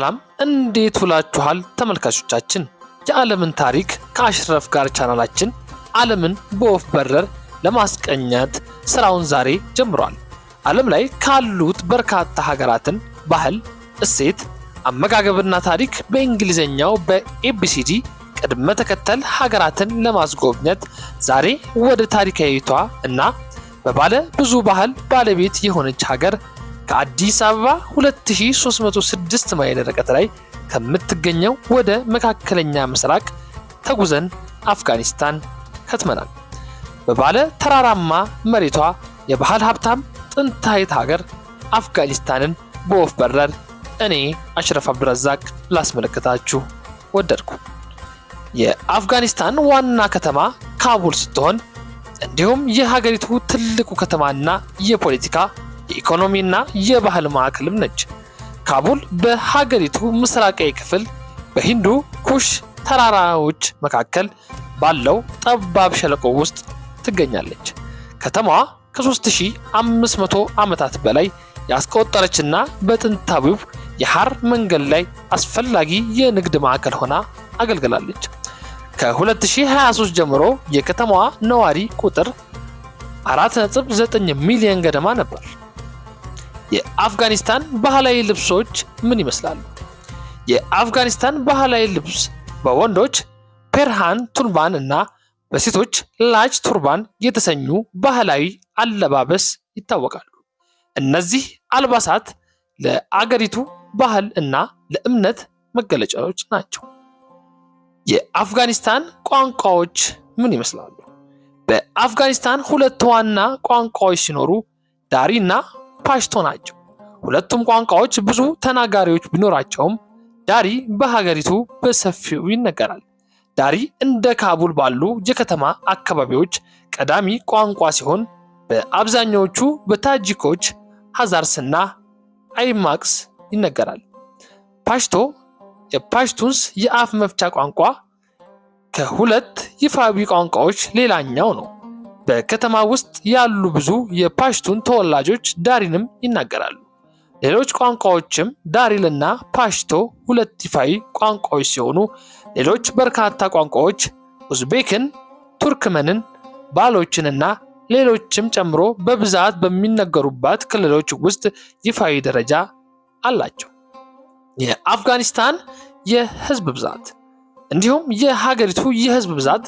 ሰላም፣ እንዴት ውላችኋል ተመልካቾቻችን? የዓለምን ታሪክ ከአሽረፍ ጋር ቻናላችን ዓለምን በወፍ በረር ለማስቀኘት ስራውን ዛሬ ጀምሯል። ዓለም ላይ ካሉት በርካታ ሀገራትን ባህል፣ እሴት፣ አመጋገብና ታሪክ በእንግሊዝኛው በ ABCD ቅደም ተከተል ሀገራትን ለማስጎብኘት ዛሬ ወደ ታሪካዊቷ እና በባለ ብዙ ባህል ባለቤት የሆነች ሀገር ከአዲስ አበባ 2306 ማይል ርቀት ላይ ከምትገኘው ወደ መካከለኛ ምስራቅ ተጉዘን አፍጋኒስታን ከትመናል። በባለ ተራራማ መሬቷ የባህል ሀብታም ጥንታዊት ሀገር አፍጋኒስታንን በወፍ በረር እኔ አሽረፍ አብዱረዛቅ ላስመለከታችሁ ወደድኩ። የአፍጋኒስታን ዋና ከተማ ካቡል ስትሆን እንዲሁም የሀገሪቱ ትልቁ ከተማና የፖለቲካ፣ የኢኮኖሚና የባህል ማዕከልም ነች። ካቡል በሀገሪቱ ምስራቃዊ ክፍል በሂንዱ ኩሽ ተራራዎች መካከል ባለው ጠባብ ሸለቆ ውስጥ ትገኛለች። ከተማዋ ከ3500 ዓመታት በላይ ያስቆጠረችና በጥንታዊው የሐር መንገድ ላይ አስፈላጊ የንግድ ማዕከል ሆና አገልግላለች። ከ2023 ጀምሮ የከተማዋ ነዋሪ ቁጥር 4.9 ሚሊዮን ገደማ ነበር። የአፍጋኒስታን ባህላዊ ልብሶች ምን ይመስላሉ? የአፍጋኒስታን ባህላዊ ልብስ በወንዶች ፔርሃን ቱርባን እና በሴቶች ላች ቱርባን የተሰኙ ባህላዊ አለባበስ ይታወቃሉ። እነዚህ አልባሳት ለአገሪቱ ባህል እና ለእምነት መገለጫዎች ናቸው። የአፍጋኒስታን ቋንቋዎች ምን ይመስላሉ? በአፍጋኒስታን ሁለት ዋና ቋንቋዎች ሲኖሩ ዳሪ እና ፓሽቶ ናቸው። ሁለቱም ቋንቋዎች ብዙ ተናጋሪዎች ቢኖራቸውም ዳሪ በሀገሪቱ በሰፊው ይነገራል። ዳሪ እንደ ካቡል ባሉ የከተማ አካባቢዎች ቀዳሚ ቋንቋ ሲሆን በአብዛኛዎቹ በታጂኮች፣ ሀዛርስና አይማቅስ ይነገራል። ፓሽቶ የፓሽቱንስ የአፍ መፍቻ ቋንቋ ከሁለት ይፋዊ ቋንቋዎች ሌላኛው ነው። በከተማ ውስጥ ያሉ ብዙ የፓሽቱን ተወላጆች ዳሪንም ይናገራሉ። ሌሎች ቋንቋዎችም ዳሪልና ፓሽቶ ሁለት ይፋዊ ቋንቋዎች ሲሆኑ ሌሎች በርካታ ቋንቋዎች ኡዝቤክን፣ ቱርክመንን፣ ባሎችንና ሌሎችም ጨምሮ በብዛት በሚነገሩባት ክልሎች ውስጥ ይፋዊ ደረጃ አላቸው። የአፍጋኒስታን የህዝብ ብዛት እንዲሁም የሀገሪቱ የህዝብ ብዛት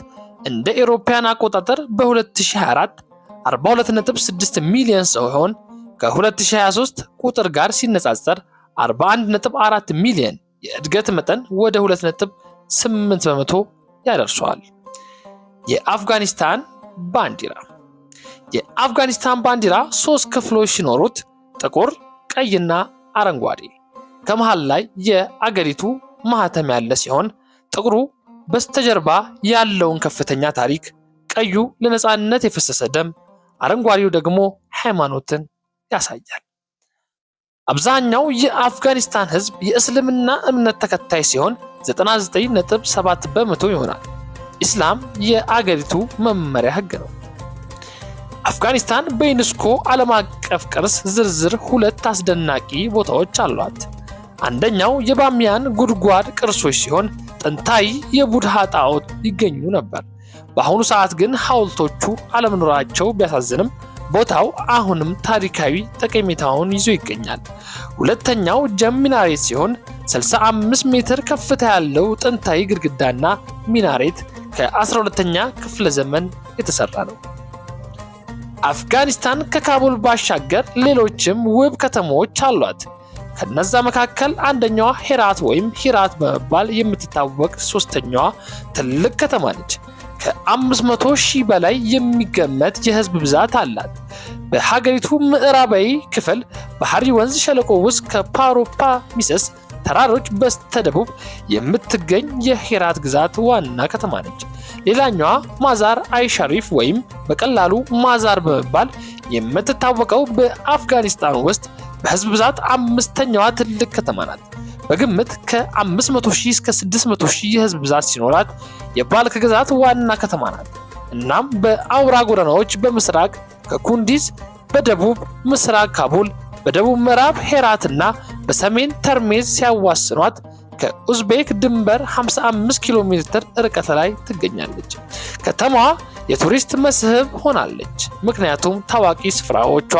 እንደ ኤሮፓያን አቆጣጠር በ2024 42.6 ሚሊዮን ሲሆን ከ2023 ቁጥር ጋር ሲነጻጸር 41.4 ሚሊዮን የእድገት መጠን ወደ 2.8% ያደርሰዋል። የአፍጋኒስታን ባንዲራ። የአፍጋኒስታን ባንዲራ ሶስት ክፍሎች ሲኖሩት ጥቁር፣ ቀይና አረንጓዴ፣ ከመሃል ላይ የአገሪቱ ማህተም ያለ ሲሆን ጥቁሩ በስተጀርባ ያለውን ከፍተኛ ታሪክ፣ ቀዩ ለነፃነት የፈሰሰ ደም፣ አረንጓዴው ደግሞ ሃይማኖትን ያሳያል። አብዛኛው የአፍጋኒስታን ሕዝብ የእስልምና እምነት ተከታይ ሲሆን 99.7% ይሆናል። ኢስላም የአገሪቱ መመሪያ ሕግ ነው። አፍጋኒስታን በዩኔስኮ ዓለም አቀፍ ቅርስ ዝርዝር ሁለት አስደናቂ ቦታዎች አሏት። አንደኛው የባሚያን ጉድጓድ ቅርሶች ሲሆን ጥንታዊ የቡድሃ ጣዖት ይገኙ ነበር። በአሁኑ ሰዓት ግን ሐውልቶቹ አለመኖራቸው ቢያሳዝንም ቦታው አሁንም ታሪካዊ ጠቀሜታውን ይዞ ይገኛል። ሁለተኛው ጀም ሚናሬት ሲሆን 65 ሜትር ከፍታ ያለው ጥንታዊ ግድግዳና ሚናሬት ከ12ኛ ክፍለ ዘመን የተሰራ ነው። አፍጋኒስታን ከካቡል ባሻገር ሌሎችም ውብ ከተሞች አሏት። ከነዛ መካከል አንደኛዋ ሄራት ወይም ሂራት በመባል የምትታወቅ ሶስተኛዋ ትልቅ ከተማ ነች። ከ500 ሺህ በላይ የሚገመት የህዝብ ብዛት አላት። በሀገሪቱ ምዕራባዊ ክፍል በሃሪ ወንዝ ሸለቆ ውስጥ ከፓሮፓሚሰስ ተራሮች በስተደቡብ የምትገኝ የሄራት ግዛት ዋና ከተማ ነች። ሌላኛዋ ማዛር አይሻሪፍ ወይም በቀላሉ ማዛር በመባል የምትታወቀው በአፍጋኒስታን ውስጥ በህዝብ ብዛት አምስተኛዋ ትልቅ ከተማ ናት። በግምት ከ500 ሺህ እስከ 600 ሺህ የህዝብ ብዛት ሲኖራት የባልክ ግዛት ዋና ከተማ ናት። እናም በአውራ ጎዳናዎች በምስራቅ ከኩንዲዝ፣ በደቡብ ምስራቅ ካቡል፣ በደቡብ ምዕራብ ሄራት እና በሰሜን ተርሜዝ ሲያዋስኗት ከኡዝቤክ ድንበር 55 ኪሎ ሜትር ርቀት ላይ ትገኛለች። ከተማዋ የቱሪስት መስህብ ሆናለች፣ ምክንያቱም ታዋቂ ስፍራዎቿ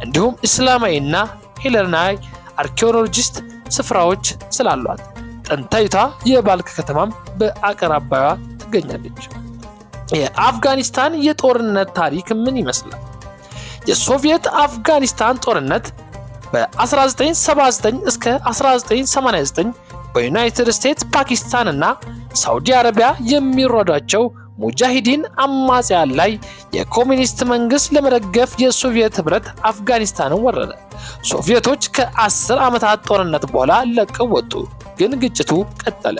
እንዲሁም እስላማዊና ሄለናዊ አርኪኦሎጂስት ስፍራዎች ስላሏት። ጥንታዊቷ የባልክ ከተማም በአቅራቢያዋ ትገኛለች። የአፍጋኒስታን የጦርነት ታሪክ ምን ይመስላል? የሶቪየት አፍጋኒስታን ጦርነት በ1979 እስከ 1989 በዩናይትድ ስቴትስ፣ ፓኪስታን እና ሳውዲ አረቢያ የሚረዷቸው ሙጃሂዲን አማጽያን ላይ የኮሚኒስት መንግስት ለመደገፍ የሶቪየት ህብረት አፍጋኒስታንን ወረረ። ሶቪየቶች ከ10 ዓመታት ጦርነት በኋላ ለቀው ወጡ፣ ግን ግጭቱ ቀጠለ።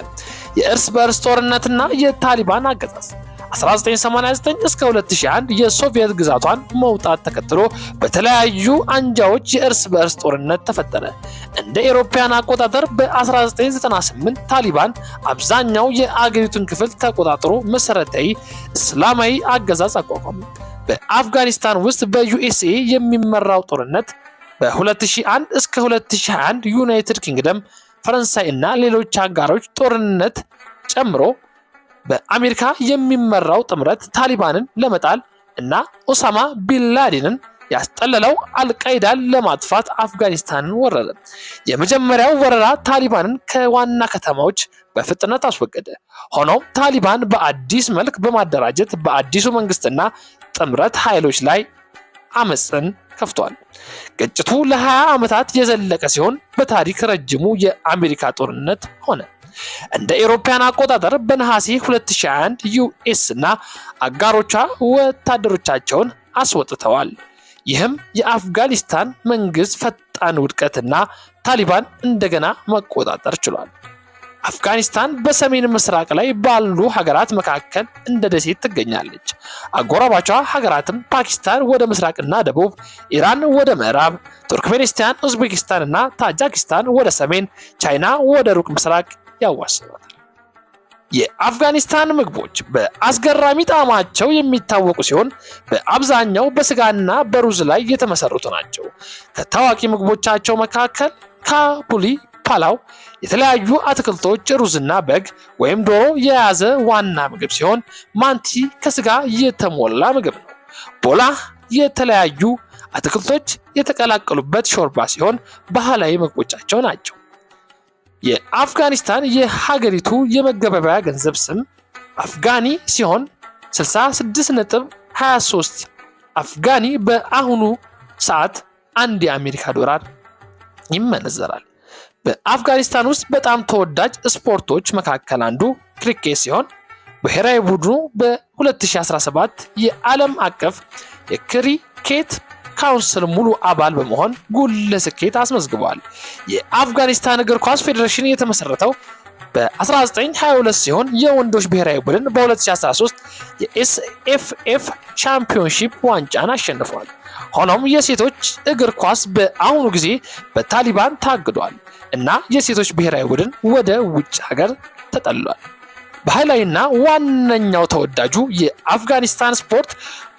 የእርስ በእርስ ጦርነትና የታሊባን አገዛዝ 1989 እስከ 2001 የሶቪየት ግዛቷን መውጣት ተከትሎ በተለያዩ አንጃዎች የእርስ በእርስ ጦርነት ተፈጠረ። እንደ ኤሮፓያን አቆጣጠር በ1998 ታሊባን አብዛኛው የአገሪቱን ክፍል ተቆጣጥሮ መሰረታዊ እስላማዊ አገዛዝ አቋቋመ። በአፍጋኒስታን ውስጥ በዩኤስኤ የሚመራው ጦርነት በ2001 እስከ 2021 ዩናይትድ ኪንግደም፣ ፈረንሳይ እና ሌሎች አጋሮች ጦርነት ጨምሮ በአሜሪካ የሚመራው ጥምረት ታሊባንን ለመጣል እና ኦሳማ ቢንላዴንን ያስጠለለው አልቃይዳን ለማጥፋት አፍጋኒስታንን ወረረ። የመጀመሪያው ወረራ ታሊባንን ከዋና ከተማዎች በፍጥነት አስወገደ። ሆኖም ታሊባን በአዲስ መልክ በማደራጀት በአዲሱ መንግስትና ጥምረት ኃይሎች ላይ አመፅን ከፍቷል። ግጭቱ ለ20 ዓመታት የዘለቀ ሲሆን በታሪክ ረጅሙ የአሜሪካ ጦርነት ሆነ። እንደ ኤሮፓያን አቆጣጠር በነሐሴ 2021 ዩኤስ እና አጋሮቿ ወታደሮቻቸውን አስወጥተዋል። ይህም የአፍጋኒስታን መንግስት ፈጣን ውድቀትና ታሊባን እንደገና መቆጣጠር ችሏል። አፍጋኒስታን በሰሜን ምስራቅ ላይ ባሉ ሀገራት መካከል እንደ ደሴት ትገኛለች። አጎራባቿ ሀገራትም ፓኪስታን ወደ ምስራቅና ደቡብ፣ ኢራን ወደ ምዕራብ፣ ቱርክሜኒስታን፣ ኡዝቤኪስታን እና ታጃኪስታን ወደ ሰሜን፣ ቻይና ወደ ሩቅ ምስራቅ ያዋስኗታል። የአፍጋኒስታን ምግቦች በአስገራሚ ጣዕማቸው የሚታወቁ ሲሆን በአብዛኛው በስጋና በሩዝ ላይ የተመሰረቱ ናቸው። ከታዋቂ ምግቦቻቸው መካከል ካቡሊ ፓላው የተለያዩ አትክልቶች፣ ሩዝና በግ ወይም ዶሮ የያዘ ዋና ምግብ ሲሆን ማንቲ ከስጋ የተሞላ ምግብ ነው። ቦላ የተለያዩ አትክልቶች የተቀላቀሉበት ሾርባ ሲሆን ባህላዊ ምግቦቻቸው ናቸው። የአፍጋኒስታን የሀገሪቱ የመገበያያ ገንዘብ ስም አፍጋኒ ሲሆን 66.23 አፍጋኒ በአሁኑ ሰዓት አንድ የአሜሪካ ዶላር ይመነዘራል። በአፍጋኒስታን ውስጥ በጣም ተወዳጅ ስፖርቶች መካከል አንዱ ክሪኬት ሲሆን ብሔራዊ ቡድኑ በ2017 የዓለም አቀፍ የክሪኬት ካውንስል ሙሉ አባል በመሆን ጉልህ ስኬት አስመዝግቧል። የአፍጋኒስታን እግር ኳስ ፌዴሬሽን የተመሰረተው በ1922 ሲሆን የወንዶች ብሔራዊ ቡድን በ2013 የኤስኤፍኤፍ ቻምፒዮንሺፕ ዋንጫን አሸንፏል። ሆኖም የሴቶች እግር ኳስ በአሁኑ ጊዜ በታሊባን ታግዷል እና የሴቶች ብሔራዊ ቡድን ወደ ውጭ ሀገር ተጠልሏል። ባህላዊና ዋነኛው ተወዳጁ የአፍጋኒስታን ስፖርት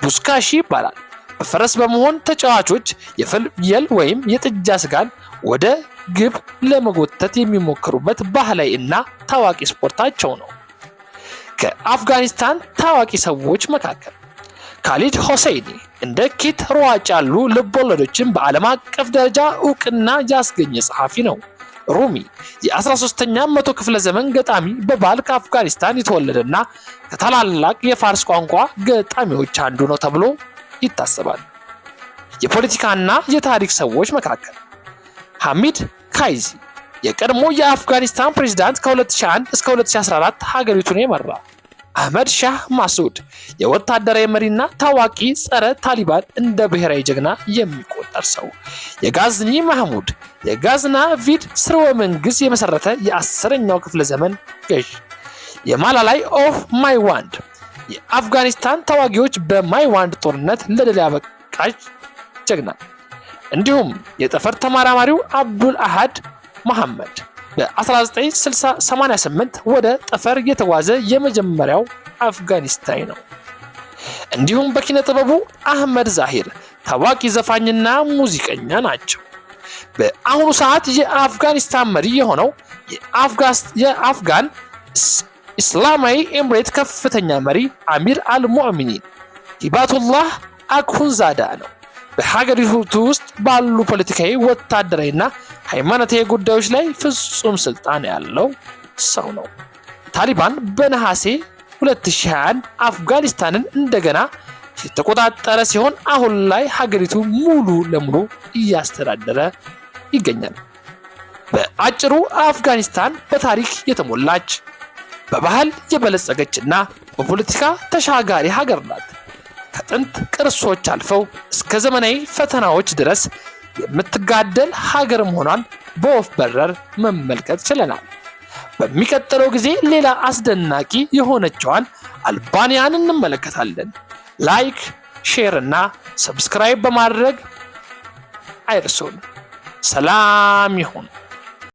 ቡስካሺ ይባላል። በፈረስ በመሆን ተጫዋቾች የፍየል ወይም የጥጃ ስጋን ወደ ግብ ለመጎተት የሚሞክሩበት ባህላዊ እና ታዋቂ ስፖርታቸው ነው። ከአፍጋኒስታን ታዋቂ ሰዎች መካከል ካሊድ ሆሴይኒ እንደ ኪት ሯጭ ያሉ ልቦለዶችን በዓለም አቀፍ ደረጃ እውቅና ያስገኘ ጸሐፊ ነው። ሩሚ የ13ኛ መቶ ክፍለ ዘመን ገጣሚ በባልክ አፍጋኒስታን የተወለደና ከታላላቅ የፋርስ ቋንቋ ገጣሚዎች አንዱ ነው ተብሎ ይታሰባል። የፖለቲካና የታሪክ ሰዎች መካከል ሐሚድ ካይዚ የቀድሞ የአፍጋኒስታን ፕሬዝዳንት ከ2001 እስከ 2014 ሀገሪቱን የመራ፣ አህመድ ሻህ ማሱድ የወታደራዊ መሪና ታዋቂ ጸረ ታሊባን እንደ ብሔራዊ ጀግና የሚቆጠር ሰው፣ የጋዝኒ ማህሙድ የጋዝናቪድ ስርወ መንግስት የመሰረተ የ10ኛው ክፍለ ዘመን ገዥ፣ የማላላይ of ማይዋንድ የአፍጋኒስታን ተዋጊዎች በማይዋንድ ጦርነት ለድል ያበቃች ጀግና፣ እንዲሁም የጠፈር ተመራማሪው አብዱል አሃድ መሐመድ በ1988 ወደ ጠፈር የተጓዘ የመጀመሪያው አፍጋኒስታዊ ነው። እንዲሁም በኪነ ጥበቡ አህመድ ዛሂር ታዋቂ ዘፋኝና ሙዚቀኛ ናቸው። በአሁኑ ሰዓት የአፍጋኒስታን መሪ የሆነው የአፍጋን እስላማዊ ኤምሬት ከፍተኛ መሪ አሚር አልሙእሚኒን ሂባቱላህ አኩንዛዳ ነው። በሀገሪቱ ውስጥ ባሉ ፖለቲካዊ፣ ወታደራዊና ሃይማኖታዊ ጉዳዮች ላይ ፍጹም ስልጣን ያለው ሰው ነው። ታሊባን በነሐሴ 2021 አፍጋኒስታንን እንደገና የተቆጣጠረ ሲሆን አሁን ላይ ሀገሪቱ ሙሉ ለሙሉ እያስተዳደረ ይገኛል። በአጭሩ አፍጋኒስታን በታሪክ የተሞላች፣ በባህል የበለጸገችና በፖለቲካ ተሻጋሪ ሀገር ናት። ከጥንት ቅርሶች አልፈው እስከ ዘመናዊ ፈተናዎች ድረስ የምትጋደል ሀገር መሆኗን በወፍ በረር መመልከት ችለናል። በሚቀጥለው ጊዜ ሌላ አስደናቂ የሆነችዋን አልባንያን እንመለከታለን። Like፣ share እና subscribe በማድረግ አይርሱን። ሰላም ይሁን።